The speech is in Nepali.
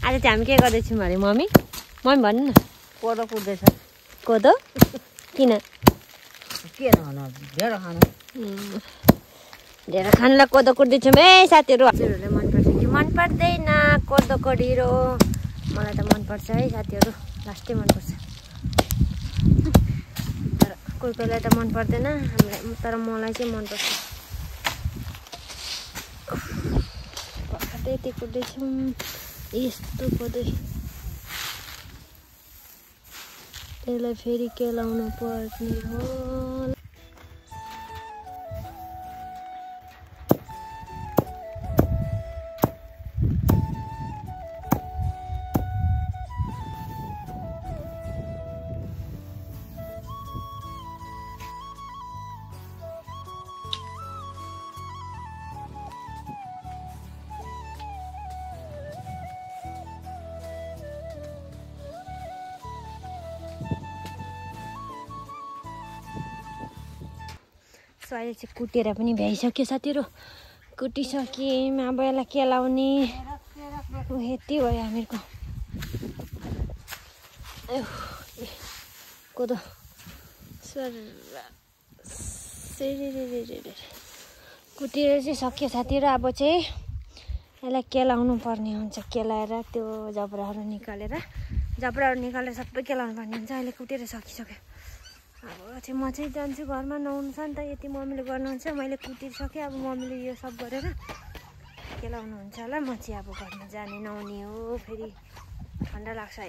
आज चाहिँ हामी के गर्दैछौँ अरे मम्मी भन्नु न। कोदो कुट्दैछ। कोदो किन? के नहुनु ढेँडो खानु। ढेँडो खानुलाई कोदो कुट्दैछौँ है साथीहरू। हजुरहरूले मनपर्छ कि मन पर्दैन कोदोको ढिँडो? मलाई त मनपर्छ है साथीहरू, लास्टै मनपर्छ। तर कोही कोहीलाई त मन पर्दैन हामीलाई, तर मलाई चाहिँ मनपर्छ। यति कुट्दैछौँ यस्तो कोदो, त्यसलाई फेरि केलाउनु पर्ने हो। सो अहिले चाहिँ कुटेर पनि भ्याइसक्यो साथीहरू, कुटिसक्यौँ। अब यसलाई केलाउने यति भयो हामीहरूको। कोदो कुटेर चाहिँ सक्यो साथीहरू। अब चाहिँ यसलाई केलाउनु पर्ने हुन्छ। केलाएर त्यो जबराहरू निकालेर सबै केलाउनु पर्ने हुन्छ। अहिले कुटेर सकिसक्यो। अब चाहिँ म चाहिँ जान्छु घरमा, नुहाउनु छ नि त। यति मम्मीले गर्नुहुन्छ, मैले कुटिसकेँ। अब मम्मीले यो सब गरेर केलाउनुहुन्छ होला। म चाहिँ अब घरमा जाने नुहाउने हो। फेरि ठन्डा लाग्छ अहिले।